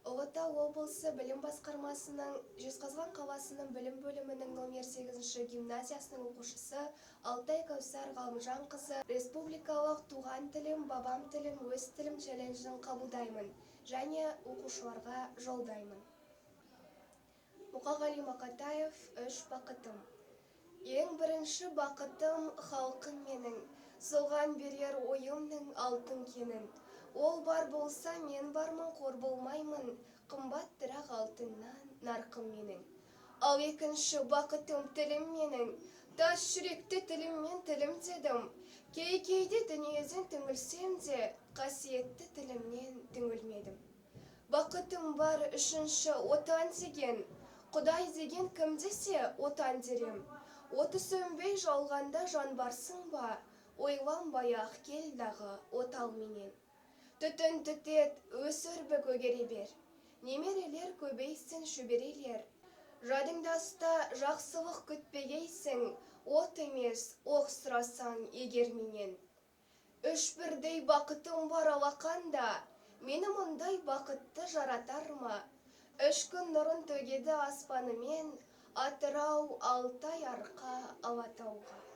Ұлытау облысы білім басқармасының Жезқазған қаласының білім бөлімінің номер 8 гимназиясының оқушысы Алтай Кәусар Ғалымжанқызы республикалық «Туған тілім, бабам тілім, өз тілім» челленджін қабылдаймын және оқушыларға жолдаймын. Мұқағали Мақатаев, «Үш бақытым». Ең бірінші бақытым — халқым менің, соған берер ойымның алтын кенін. Ол бар болса, мен бармын, қор болмаймын, қымбаттырақ алтыннан нарқым менің. Ал екінші бақытым — тілім менің, тас жүректі тіліммен тілімдедім. Кей кейде дүниеден түңілсем де, қасиетті тілімнен түңілмедім. Бақытым бар үшінші — отан деген. Құдай деген кім десе, отан дерем. Оты сөнбей жалғанда жан барсың ба, ойланбай ақ кел дағы отал менен. Түтін түтет, өсір көгере бер. Немерелер көбейсін, шөберелер. Жадыңда ұста, жақсылық күтпегейсің, от емес, оқ сұрасаң егер менен. Үш бірдей бақытым бар алақанда, мені мұндай бақытты жаратар ма? Үш күн нұрын төгеді аспанымен, Атырау, Алтай, Арқа, Алатауға.